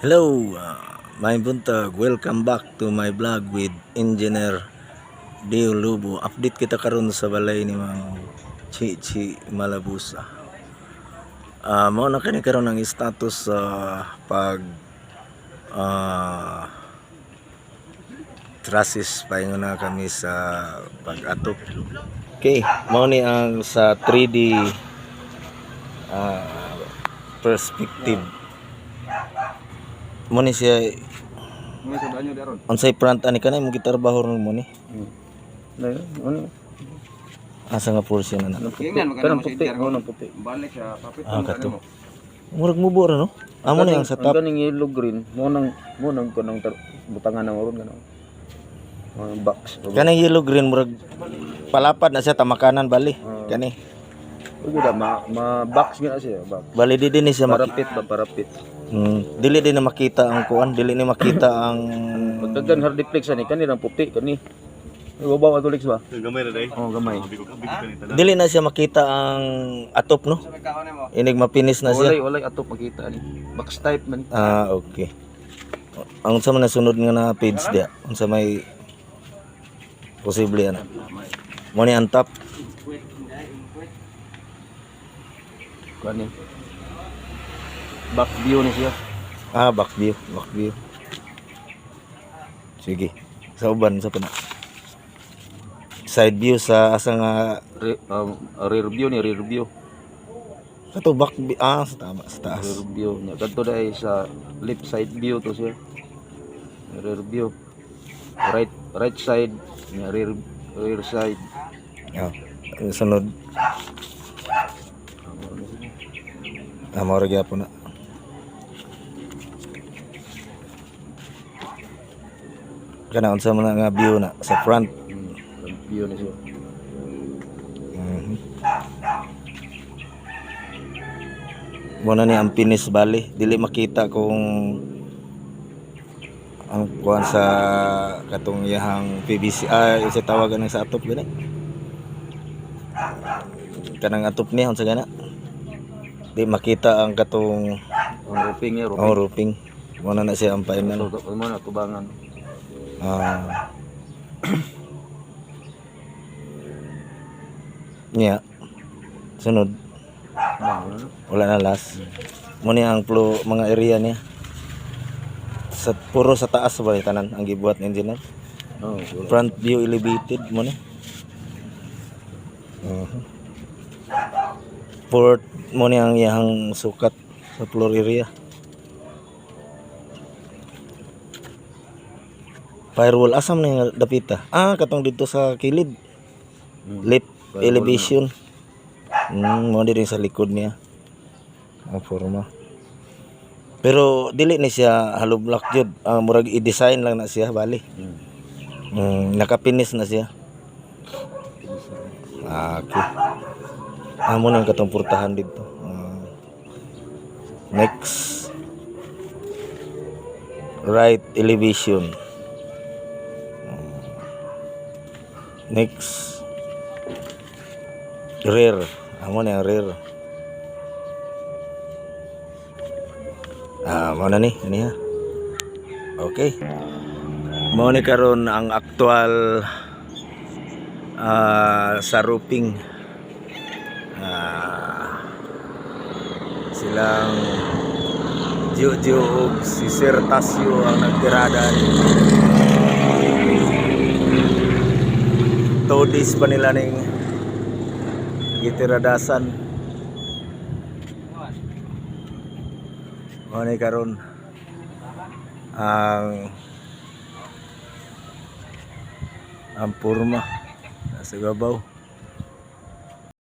Hello, may buntag. Welcome back to my vlog with Engineer Dio Lubo. Update kita karon sa balay ni Mang Chichi Malabusa. Mao na kini karon ang status sa pag trusses, paingon na kami sa pag-atop. Okay, mao ni ang sa 3D perspective. Mo ni siya. Mga sa banyo daron. Unsay front ani kanay mo gitrabaho ron mo ni? Ano? Asa nga portion na na? Tingnan maganda mo puti, ano puti. Balik sa papit. Ah, kato. Murag mubo ra, no? Amo ni ang sa top. Ang kaning yellow green, mo nang kanang butangan na ron kanang mga box. Kanang yellow green, murag palapad na siya tamakanan bali. Kani. Ugo da ma box nga siya, box. Bali di din ni siya maki- Parapit ba, parapit. Dili din na makita ang kuan, dili ni makita ang Pagdagan hardiplex ani kani lang puti kani. Ibabaw ato lex ba? Gamay ra dai. Oh, gamay. Dili na siya makita ang atop, no? Inig mapinis na siya. Walay walay ato makita ani. Box type man. Ah, okay. Ang sa man sunod nga na page dia, unsa may posible ana. Mo ni ang top. Kani. Back view ni siya. Ah, back view, back view. Sige. Sa uban sa pana. Side view sa asa nga Rear view ni, rear view. Kato back view, ah, sa tama, sa taas. Rear view niya. Kadto dai sa left side view to siya. Rear view. Right right side niya, rear rear side. Ah, ang sunod. Ah, mao ra gyapon na. Kana unsa man na nga view na sa front. Front view ni siya. Mo na ni ang finish bali, dili makita kung ang kuan sa katong iyahang PVC, ah, sa tawagan ng sa atop gani. Kanang atop niya unsa gana? Di makita ang katong Ang roofing niya, roofing. Oh, roofing. Mo na na siya ang final. So, mo na tubangan. Ah. Nya. Sunod. Na, ano na. Wala na, last. Mo ni ang flow mga area niya. Sa puro sa taas ba tanan ang gibuhat ni engineer? Oh, wala. Front view elevated mo ni. Port mo ni ang iyang sukat sa floor area. Firewall asam na yung dapita? Ah, katong dito sa kilid. Lip Firewall. Elevation. Mo din sa likod niya. Ang forma. Pero dili ni siya hollow block jud. Ah, murag i-design lang na siya bali. Nakapinis na siya. Ah, okay. Amo na yung katong purtahan dito. Ah. Next. Right elevation. Next. Rear. Amo na yung rear. Ah, mo na ni, ani ha. Okay. Mao ni karon ang aktual sa roofing. Silang Gio ug si Sir Tasio ang nagtirada ni. 2 days pa nila ning gitiradasan. Mao ni karon ang porma nasa gabaw.